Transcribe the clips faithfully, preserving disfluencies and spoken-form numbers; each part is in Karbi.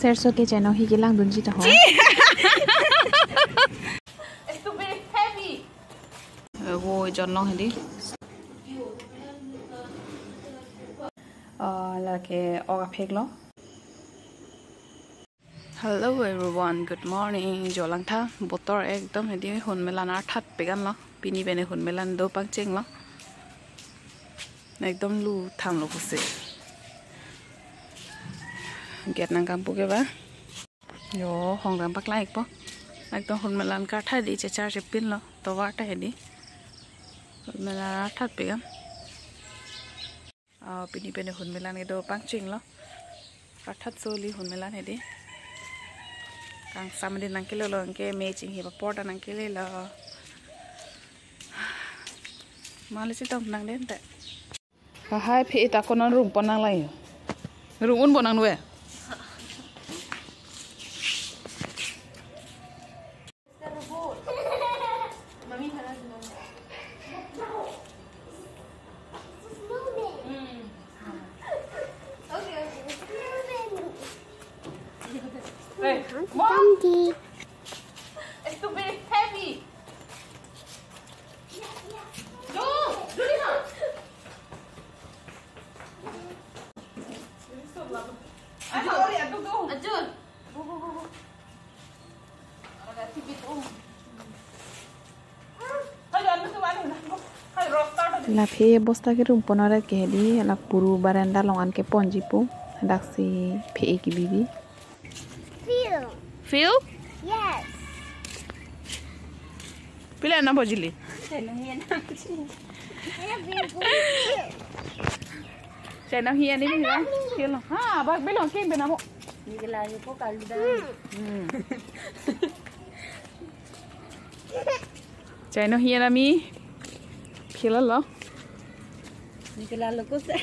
Terso ke Chainong hi kelang dunji ta ho. It's too very heavy. Eh, wo jon long hedi. Ah, lake ok aphek lo. Hello everyone, good morning. Jo langtha, botor ekdom hedi hunmelan arthat pegan lo. Pini bene hunmelan do pangcheng lo. Ekdom lu tham lo pusi. Gate nangkam pu ke ba. Yo, hongram paklang ikpo. Ekdom hunmelan kartha di chechar chepin lo. Tovar ta hedi. Hunmelan arthat pegan. Ah, pini bene hunmelan kedo pangcheng lo. Arthat soli hunmelan hedi. Kangsam di nangkele lo, anke me chinghi papor ta nangkele lo. Mali si tong nang den te. Ahai phi ita konon rung pon nang lai. Rung un pon nang nue. Hey, Mom! It's too very heavy. Don't do this. Ajur. Ajur. Laphi bosta ke rung pon ore ke hedi, la puru baranda along an keponji pu, daksi phe kebi di. Phil. Phil? Yes. Pila na bojili? Chainong hi an. Chainong hi an ini. Phil. Ha, bak belong king benamo. Ni ke layu ko kalu da. Hmm. Chainong hi an ami. Phil lo. Ni ke lalu ko se.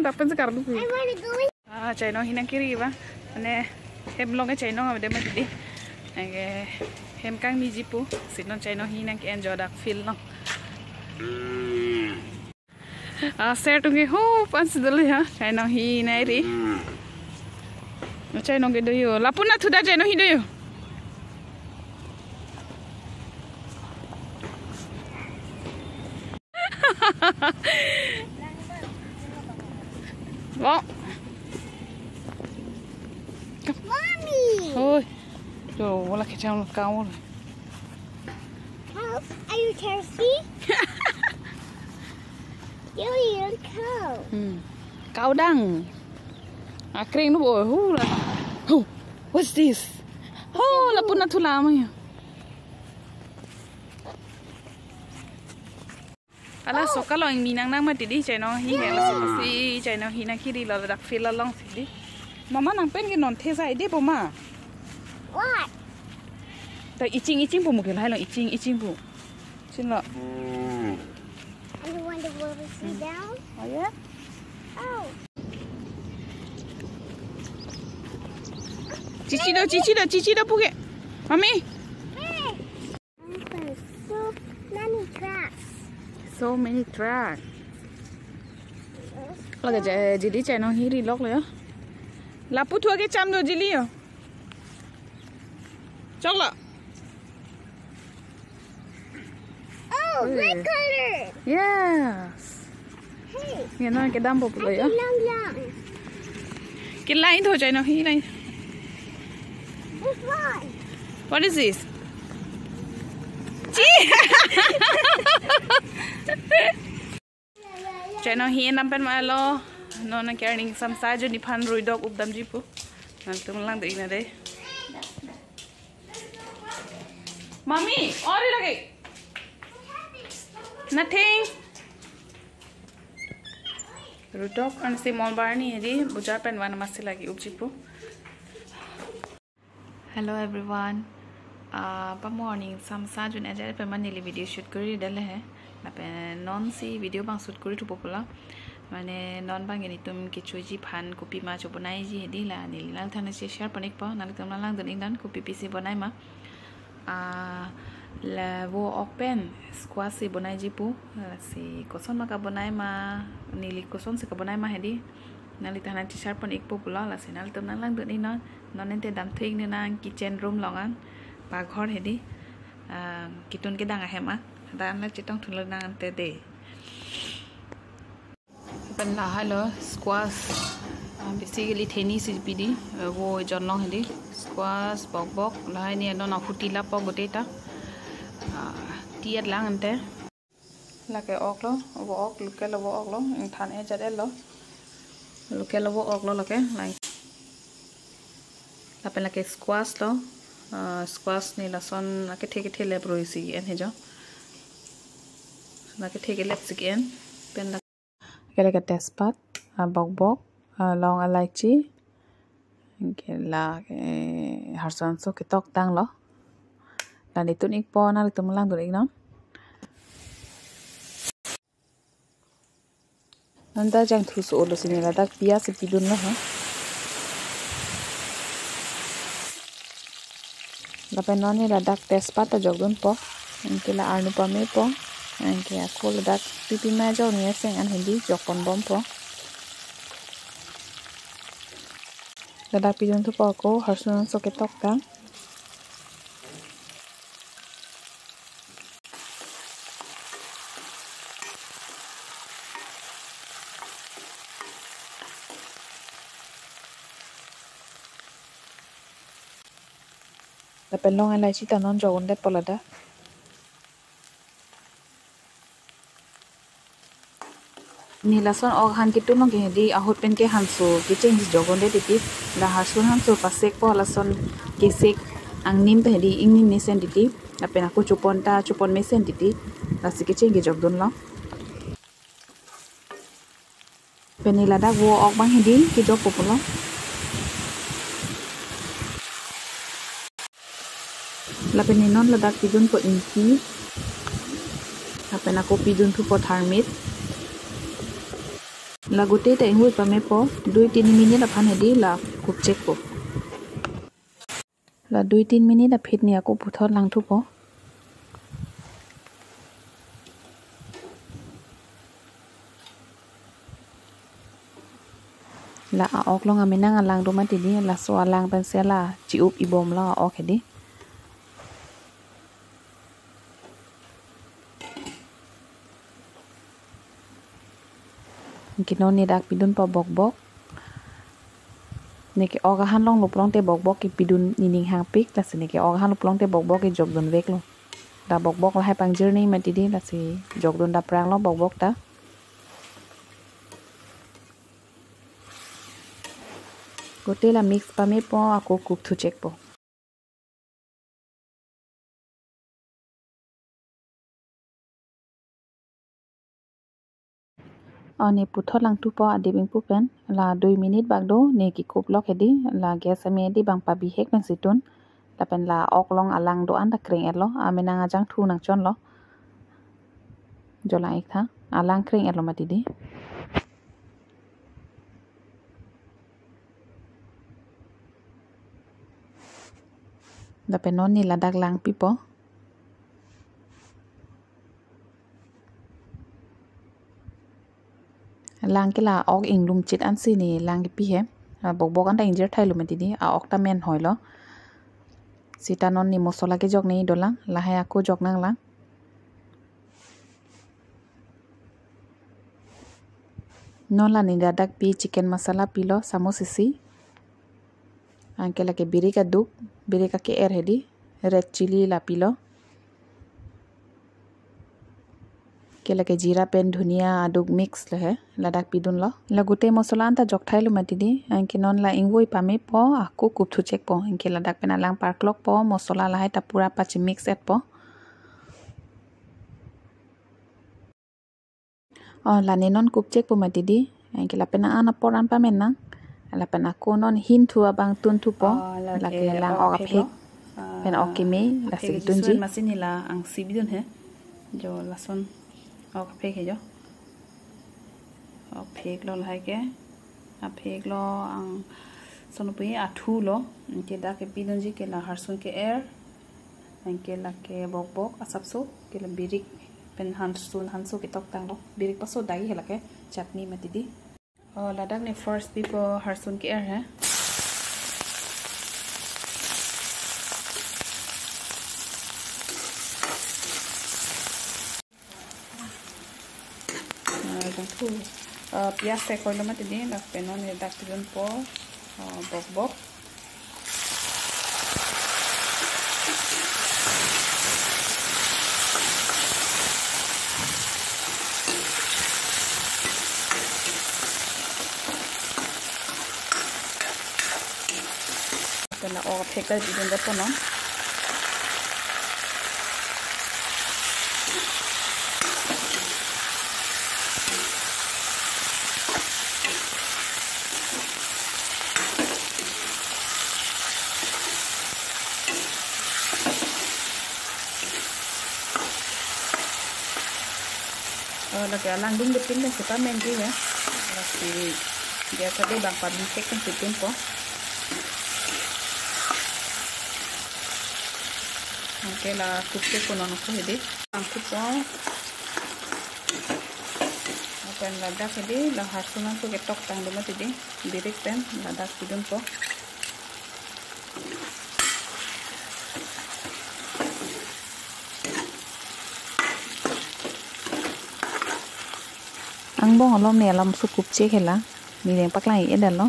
Dapat sekarang tu. I wanna go in. Ah, Chainong hi nangkiri ba. Mane hem along ke Chainong abede mati di. Anke hem kangmiji pu. Si non Chainong hi nangke-enjoy dak field along. Ah, ser tung ke ho pan si dolo ha. Chainong hi nangri. Chainong ke do yo. Lapu nathu da Chainong hi do yo. Lo. Mommy. Oi. Jo, wala kechang lo kau. Help, are you thirsty? You, you cow. Hmm. Kau dang. Akring nu bo. Hu la. Hu. What's this? Ho, lapu nathu lama ya. Ala sokalo ingni nang nang mati di Chainong hi hela si Chainong hi nangkiri lo dak field along si di. Mama nangpen ke non the sai di boma. What? Ta iching iching pu mukhel hai lo iching iching pu. Chin lo. I don't want the water to down. Oh yeah? Oh. Chichi do, chichi do, chichi do puke. Mami. Hey. So many trucks. So many trucks. Lake je, jili Chainong hi ri lok le yo. Lapu thua ke cham do jili yo. Chok lo. Oh, red color. Yes. Hey. Yan non kedam po pulo yo. Lang lang. Ke line tho Chainong hi line. This one. What is this? Chi. Chainong hi enam pen ma lo. Non ke arni samsa jo ni phan ruidok updamji pu. Nangtum lang de ina de. Mami, ori lagi. Nothing. Ruidok an si mol barni di bujar pen wan masi lagi upji pu. Hello everyone. Ah, pa morning samsa jun ajar pen ma neli video shoot kori dale he. Lapen non si video bang shoot kori thupo pulo. Mane non bang netum kechoji phan kopi ma chobonaiji hedi la neli nangtum aphan si share pon ikpo. Nangtum lang dun ingdan kopi pisi bonai ma. Ah, la wo ok pen squash si bonaiji pu. La si koson ma kabonai ma, neli koson si kabonai ma hedi. Nangli ta nang chisar pon ikpo pulo, lasi nanglitum nang langdun iknon. Non ante damthu iknang kitchen room along an, paghor hedi. Ah, kitun kedang ahem an. Hadak an la chetong thunlo nang ante de. Pen lahai lo squash. Ah, basically theni si pidi. Eh, vo ejon along hedi. Squash, bokbok. Lahai ne non ahuti lapo gotei ta. Ah, tiat lang ante. Lake ok lo, vo ok, local vo ok lo, ingthan ejat lo. Local vo ok lo lake, lang. Lapen lake squash lo, ah, squash ne lason akethe kethe le broi si en hejo. Lake the kelep si en, pen lake, lake tejpat, ah, bokbok, ah, long elaichi, anke la, eh, harson so ketok tanglo. La ne tun ikpo, nanglitum langdun iknon. Nonta jangthu so-olo si ne ladak pias si pidunlo ha. Lapen non ne ladak tejpat ta jokdunpo. Anke la arnu pamepo. Anke ako ladak pipi ma jok ne seng an hedi jok ponbompo. Ladak pidunthupo ako harson so ketok tang. Lapen long elaichi ta non jok-un detpo ladak. Ne lason ok han ketun along ke hedi ahut pen ke hanso kecheng si jokdunde titi. La harson hanso pasekpo, lason kesek angnim ta hedi ingnim mesen titi. Lapen ako chupon ta chupon mesen titi. Lasi kecheng kejokdunlo. Pen ne ladak vo ok abang hedi kejokpo pulo. Lapen ne non ladak pidunpo ingti. Lapen ako pidunthupo tharmit. La gotei ta ingvoi pamepo, dui tini minute aphan hedi la kupchekpo. La dui tin minute aphi ne ako puthot langthupo. La a-ok along amenang alang do mati di, laso alang pensi la chi-up ibomlo a-ok hedi. Anke non ne dak pidunpo bokbok. Neke ok ahan longlo pulote bokbok kepidun nening hangpik, lasi neke ok ahanlo pulote bokbok kejokdunveklo. Dak bokbok lahai pangjirni mati di, lasi jokdun dapranglo bokbok ta. Gotei la mix pamepo, ako kupthuchekpo. O ne puthot langthupo adip ingpu pen, la dui minute bak do, ne kekuplok hedi, la gas ame di bang pabihek pensi tun. Lapen la ok along alang do-an ta kreng-etlo, amenang ajangthu nangchonlo. Jo lang-ik tha, alang kreng-etlo mati di. Lapen non ne ladak langpipo. Lang ke la ok inglumchit ansi ne lang kepi he. A, bokbok an ta ingjir thailo mati di, a-ok ta menhoilo. Seta non ne mosola kejokne dolang, lahai ako joknanglang. Non la ne ladak pi chicken masala pilo samus isi. Anke lake birik aduk, birik ake-er hedi, red chilli la pilo. Ke lake jira pen dhunia aduk mix le he, ladak pidunlo. La gotei mosola an ta jokthailo mati di, anke non la ingvoi pamepo, ako kupthuchekpo, anke ladak pen alang parklokpo, mosola lahai ta pura pachi mix etpo. O, la ne non kupchekpo mati di. Anke lapen an apor an pamennang. Lapen ako non hinthu abang tunthupo. O, lake, lake lang ok aphek lo. Pen ok keme, lasi aphek dunji. Masi ne la angsi pidun he. Jo lason ok aphek he jo. Ok aphek lo lahai ke. Aphek lo ang sonopui athu lo. Anke dak kepidunji ke la harsun ke-er. Anke lake bokbok asapso, ke la birik pen hansun hanso ketoktanglo. Birik paso dai he lake chutney mati di. Oh, ladak ne first pipo harsun ke-er he. Ah, jangthu. Ah, pias te koilo mati di, lapen non ne dak pidunpo, ah, bokbok. Lapen la-ok aphek ta pidun det po non. Oh, lake alang dungdepin pensi pamen ji he. Lasi gas adi bang pabisek pensi pinpo. Anke la kup chek po non ako hedi. Angkup po. Lapen ladak hedi, la harsun nangso ketok tang do mati di. Birik pen ladak pidunpo. Angbong alom ne alam sukup chek hela. Ne neng paklang-i edal lo.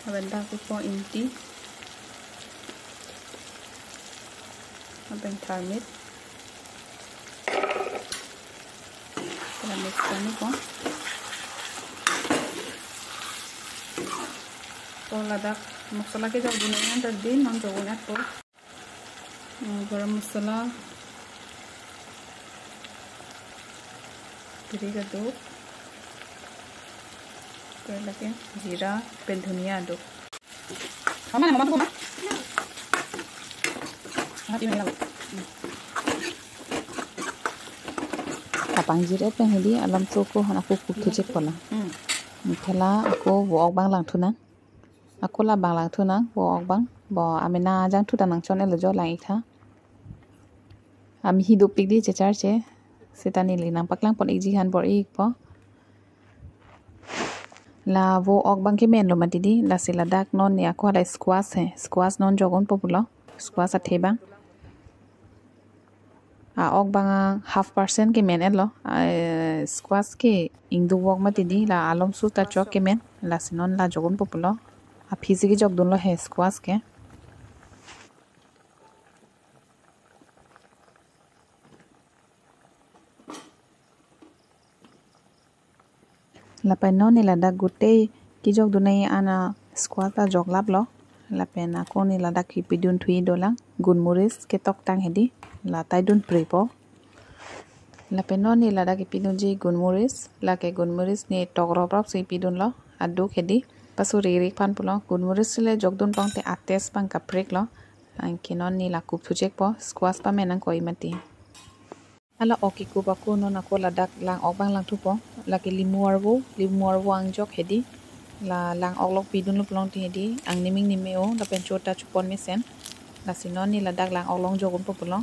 Lapen dak kupo ingti. Lapen tharmit. Lapen mix kami po. Po ladak masala kejok dun nang ta di non jok un-etpo. Hmm, garam masala. Birik aduk. Lapen lake jira pen dhania aduk. Mama, mama tu mama. Mama tu mama. Kapangjiret pen hedi alam so ako hon ako kukthu chek po la. Hmm. Anke la ako vo-ok bang langthu nang. Ako la bang langthu nang, vo-ok bang. Vo amena jangthu ta nangchon-et lo jo lang-ik tha. Ami hi dopik di checharche. Seta neli nang paklang pon-ikji aphan bor-ikpo. La vo-ok bang kemen lo mati di, lasi ladak non ne ako hala squash he. Squash non jok unpo pulo. Squash athe bang. A-ok bang half percent kemen-et lo. A, squash ke ingduk vok mati di, la alom su ta chok kemen. Lasi non la jok unpo pulo. Aphi si kejok dunlo he squash ke. Lapen non ne ladak gutei kejok dun nai an a squash ta joklap lo. Lapen ako ne ladak kipidun thuji dolang. Gunmuris ketok tang hedi. La tai dun prepo. Lapen non ne ladak kipidunji gunmuris. Lake gunmuris ne tok rop rop si pidun lo. Aduk hedi. Pasuri rik aphan pulo. Gunmuris le jok dun pong te a-taste bang kaprek lo. Anke non ne la kup thu chek po. Squash pamen nang koi mati. Hala ok kekup ako non ako ladak lang-ok bang langthupo. Lake limu arvo, limu arvo angjok hedi. La lang-ok along pidunlo pulote hedi. Angnim ingnim me-o, lapen chot ta chopon mesen. Lasi non ne ladak lang-ok along jok unpo pulo.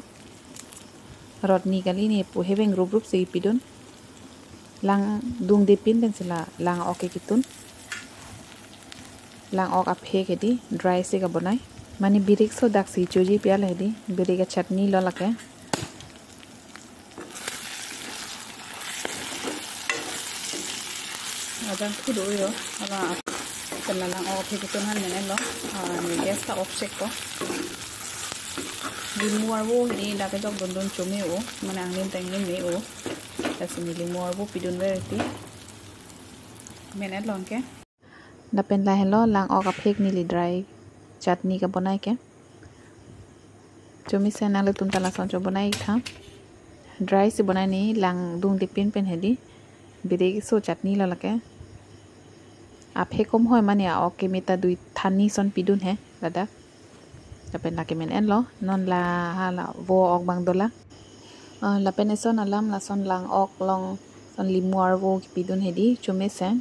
Rotni kali ne pu heveng rup rup si pidun. Lang dungdepin pensi la lang-ok ke kitun. Lang-ok aphek hedi, dry si kabonai. Mane birik so dak si choji pi-a la hedi, birik a-chutney lo lake. Ajang kudo yo, hala pen la lang-ok aphek kitun aphan men-et lo, ah, ne gas ta off chek po. Limu arvo hedi dak kejok dun dun chome-o, mane angnim ta ingnim me-o. Lasi ne limu arvo pidun ver ti. Men-et lo anke. Lapen lahelo lang-ok aphek neli dry chutney kabonai ke. Chomesen nanglitum ta lason chobonai-ik tha. Dry si bonai ne lang dungdepin pen hedi. Birik so chutney lo lake. Aphek kom hoi mane a-ok keme ta dui than ni son pidun he ladak. Lapen lake men-et lo, non la hala vo-ok bang dolang. Ah, lapen eson alam lason lang-ok along son limu arvo kipidun hedi, chomesen.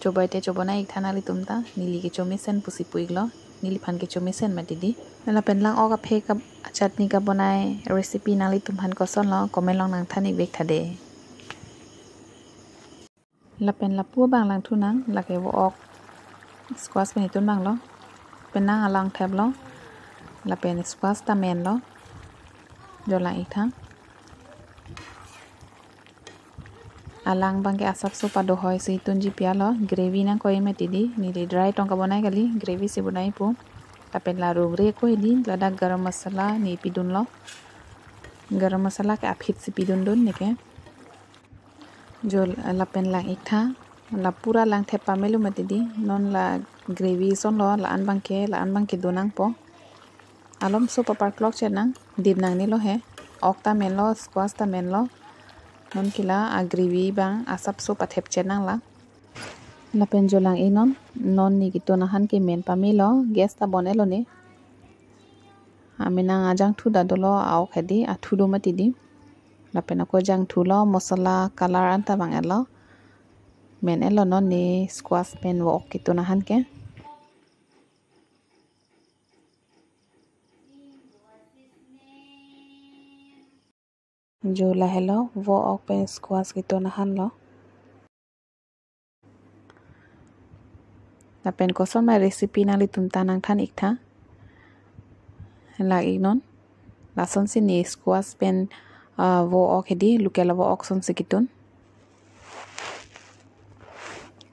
Chobai te chobonai-ik tha nanglitum ta, neli ke chomesen pusi pu-ik lo, neliphan ke chomesen mati di. Lapen lang-ok aphek ka chutney kabonai recipe nanglitum aphan koson lo, comment along nang than-ik vek tha de. Lapen lapu abang langthu nang, lake vo-ok squash pen itun abang lo. Penang alang thep lo. Lapen squash ta men lo. Jo lang ik tha. Alang abangke asapso padohoi si tunji pi-a lo, gravy nangkok mati di, neli dry tong kabonai kali, gravy si bonai pu. Lapen la rugre ko hedi, ladak garam masala ne pidun lo. Garam masala ke aphit si pidun dun neke. Jo lapen lang ik tha, la pura lang thep pamelo mati di, non la gravy ason lo, la-an abangke, la-an abangke do nangpo. Alomso paparklok chet nang, dip nangne lo he. Ok ta men lo, squash ta men lo. Non ke la a gravy abang asapso pathep chet nang la. Lapen jo lang ik non, non ne kitun ahan ke men pamelo, gas ta bon-et lo ne. Amenang ajangthu ta dolo, a-ok hedi, athu do mati di. Lapen ako jangthu lo, masala color anta vang-et lo. Men-et lo non ne squash pen vo-ok kitun ahan ke. Jo lahelo, vo-ok pen squash kitun ahan lo. Lapen koson ma recipe nanglitum ta nangthan ik tha. Lang ik non. Lason si ne squash pen, ah, vo-ok hedi, local vo-ok ason si kitun.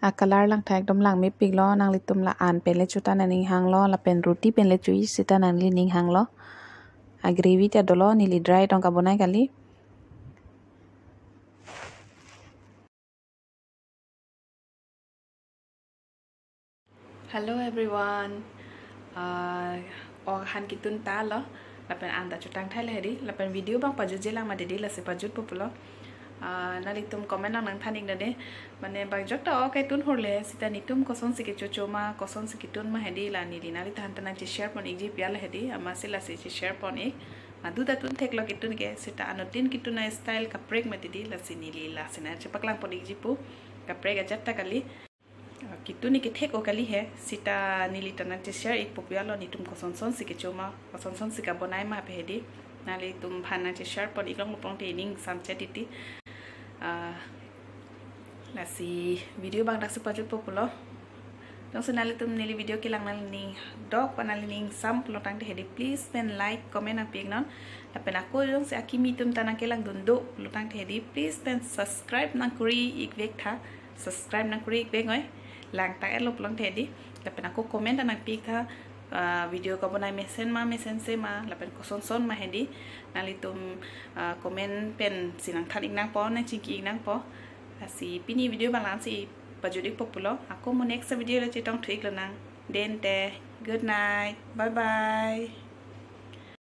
A color lang tha ekdom langmepik lo, nanglitum la-an pen le chuta nangning hang lo, lapen roti pen le chuji sita nangli ning hang lo. A gravy ta dolo, neli dry tong kabonai kali. Hello everyone. Ah, ok ahan kitun ta lo. Lapen an ta chutang thai le hedi. Lapen video abang pajutje lang mati di, lasi pajutpo pulo. Ah, nanglitum comment nang nangthan ik nang de. Mane bang jok ta ok tun hor le, sita netum koson si kechocho ma, koson si kitun ma hedi, la neli nangliphan ta nangche share pon ikji pi-a le hedi. Amatsi lasi che share pon ik. Madu ta tun thek lo kitun ke, sita anuttin kitun a style kaprek mati di, lasi neli lasi nangchepaklang pon ikji pu. Kaprek ajat ta kali. Ah, kitun ne kethek-o kali he, sita neli ta nangche share ikpo pu-a lo, netum koson son si kecho ma, koson son si kabonai ma pe hedi. Nanglitum aphan nangche share pon ik longlo pulote ning samchet titi. Ah, lasi video abang daksi pajutpo pulo. Jongsi nanglitum neli video kelang nanglining dok pa nanglining sam pulo tangte hedi, please pen like, comment nangpi ik non. Lapen ako jongsi akimi atum ta nangkelang dun do pulo tangte hedi, please pen subscribe nangkuri ik vek tha. Subscribe nangkuri ik vek oi. Lang ta-et lo pulote hedi. Lapen ako comment ta nangpi ik tha. Ah, video kabonai mesen ma, mesense ma, lapen koson son ma hedi. Nanglitum, ah, comment pen si nangthan ik nangpo, nangchingki ik nangpo. Lasi pini video abang la-an si pajut ikpo pulo. Ako mo next video le chetong thu ik lonang. Dente, good night. Bye bye.